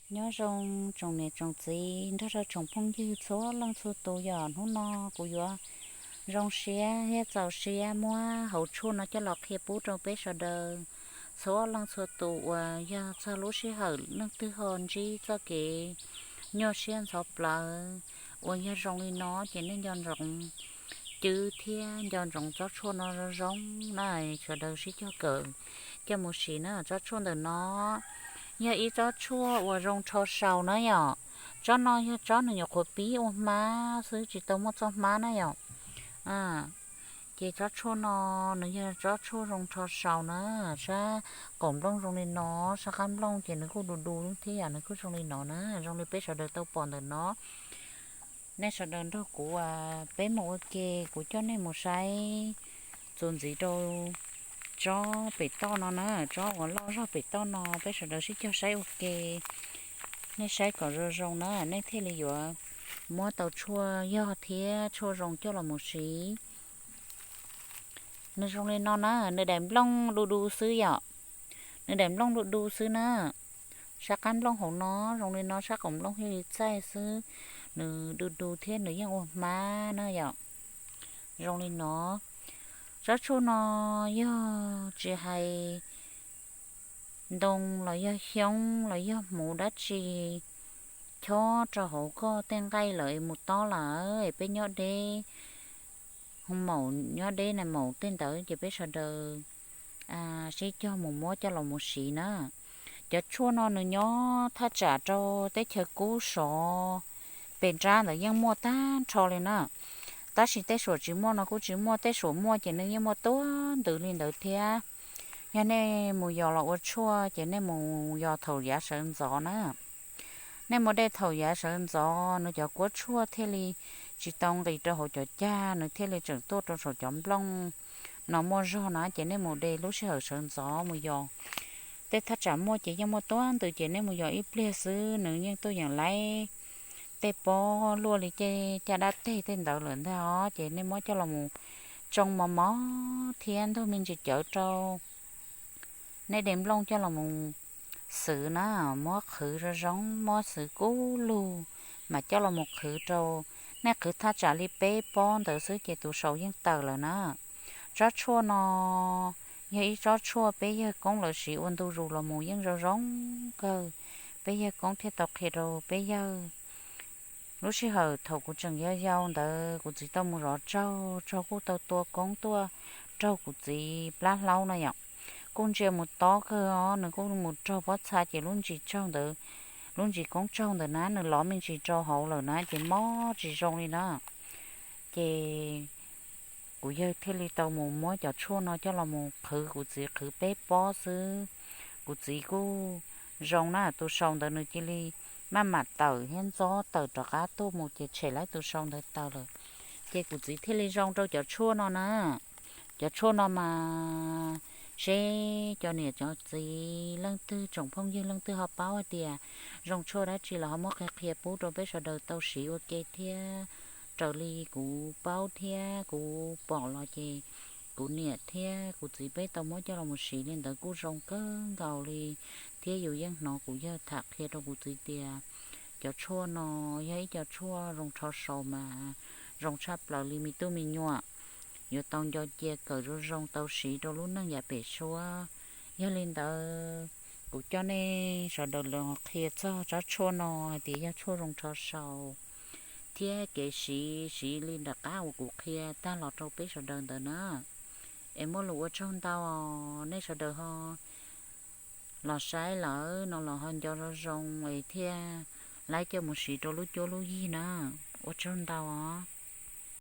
Nyob zoo tsoom niam tsoom txiv nrog rau tsoom phooj ywg txhua leej txhua tus, yog hnub no kuv yuav zoo siab thiab txaus siab muab hauv tshuaj no coj los qhia pub rau peb sawv daws txhua leej txhua tus uas yog txog lub sij hawm leej twg ho ntsib txoj kev nyuaj siab ntxhov plawv uas yog zoo li no ces nej nco ntsoov cwb thiab nco ntsoov tsob tshuaj no zoo zoo na, sawv daws sib cog kawm coj mus siv na. Tsob tshuaj ntawm no yog ib tsob tshuaj uas zoo rho saus na yom. Tsob no yog tsob nws nyuam qhuav pib ua hmab xwb, tsis tau muaj txoj hmab na yom. Ces tsob tshuaj no nws yog tsob tshuaj zoo rho saus na. Sab qaum nplooj zoo li no, sab qab nplooj ces nws kuj du du thiab yom, nws kuj zoo li no na, zoo li peb sawv daws tau pom ntawm no. Nej sawv daws nrog kuv, peb mus ua ke, kuv coj nej mus saib txuas ntxiv rau tsob pem toj no na, tsob uas loj zog pem toj no, peb sawv daws sib cog saib ua ke. Nej saib kom zoo zoo na, nej thiaj li yuav muab tau tshuaj yog thiab tshuaj zoo coj los mus siv. Nws zoo li no na, nws daim nplooj du du xwb yom. Nws daim nplooj du du xwb na. Sab qab nplooj hauv no zoo li no, sab qaum nplooj thiaj li txaij xwb. Nws du du thiab nws yeej ua hmab na yom. Zoo li no, tsob tshuaj no yog tsis hais ntoo los yog xyoob los yog hmuv dab tsi chob rau hauv koj tej nqaij lawm es mus tob lawm es peb nyob deb, hu maum nyob deb na, maum tej ntawd ces peb sawv daws sib cog mus muab coj los mus siv na. Cov tshuaj no nws nyob thaj tsam rau teb chaws kub sov, pem nrab ntawd yeej muaj tag nrho li na. Tab sis tej suam tsis muaj no kuj tsis muaj, tej suam muaj ces nws yeej muaj tuab ntws li ntawd thiab. Yog nej mus yos los ua tshuaj ces nej mus yos thaum yav sawv ntxov na. Nej mus de thaum yav sawv ntxov nws cov kuab tshuaj thiaj li tsis tau nqis rau hauv cov cag, nws thiaj li tseem tuaj rau saum cov nplooj no muaj zog na, ces nej mus de lub sij hawm sawv ntxov mus yos. Tej thaj tsam muaj ces yeej muaj tuab ntws ces nej mus yos ib pliag xwb nws yeej tuaj yeem laib tej pob luaj li caj dab teg tej ntawd lawm ntag os, ces nej muab coj los mus tsoo mos mos thiab ntug me ntsis cawv rau. Nej de nplooj coj los mus xwv na, muab qhwv zoo zoo, muab xwv kub lug mas coj los mus qhwv rau. Nej qhwv thaj tsam li peb pob ntawd xwb ces tus saus yeej tawm lawm na. Tsob tshuaj no yog ib tsob tshuaj peb yawg koob lawv siv ua ntu zus los mus yeej zoo zoo kawg. Peb yawg koob thiaj tau qhia rau peb yawg. Lub sij hawm thaum kuv tseem yau yau ntawd kuv txiv tau mus zov tsaug, tsaug kuj tau tua koob tuaj raug kuv txiv plab hlaub no yom. Kuj ntsia mus tob kawg os, nws kuj mus raug pob txha ces lub ntsis tsaug ntawd, lub ntsis koob tsaug ntawd na nws lov me ntsis rau hauv lawm na ces mob tsis zoo li na. Ces kuv yawg thiaj li tau mus muab cov tshuaj no coj los mus qhwv, kuv txiv qhwv peb pob xwb. Kuv txiv kuj zoo na, tus saus ntawd nws cia li maj mam tawm thiab ntxob tawm rov qab tuaj mus ces tshem laib tus saus ntawd tawm lawm. Ces kuv txiv thiaj li zoo rau cov tshuaj no na. Cov tshuaj no mas seb cov niam cov txiv leej twg, tsoom phooj ywg leej twg ho paub hais tias zoo tshuaj dab tsi los ho muab qhia qhia pub rau peb sawv daws tau siv ua ke thiab. Raws li kuv paub thiab kuv pom los ces kuv niam thiab kuv txiv peb tau muab coj los mus siv li ntawd kuj zoo kawg nkaus li. Thiab yus yeej hnov kuv yawg tham qhia rau kuv txiv tias cov tshuaj no yog ib co tshuaj zoo rho saus mas zoo tshaj plaws li me tub me nyuam. Yuav tau nco cia kawm zoo zoo tau siv rau lub neej yav pem suab. Yog li ntawd, kuv coj nej sawv daws los qhia txog tsob tshuaj no hais tias yog tshuaj zoo rho saus thiab kev siv, siv li nram qab uas kuv qhia tag los rau peb sawv daws ntawd na. Es muaj lus ua tsaug ntau, nej sawv daws ho los saib lawm no los ho nco zoo zoo es thiaj laib coj mus siv rau lub cuab lub yig na. Ua tsaug ntau os.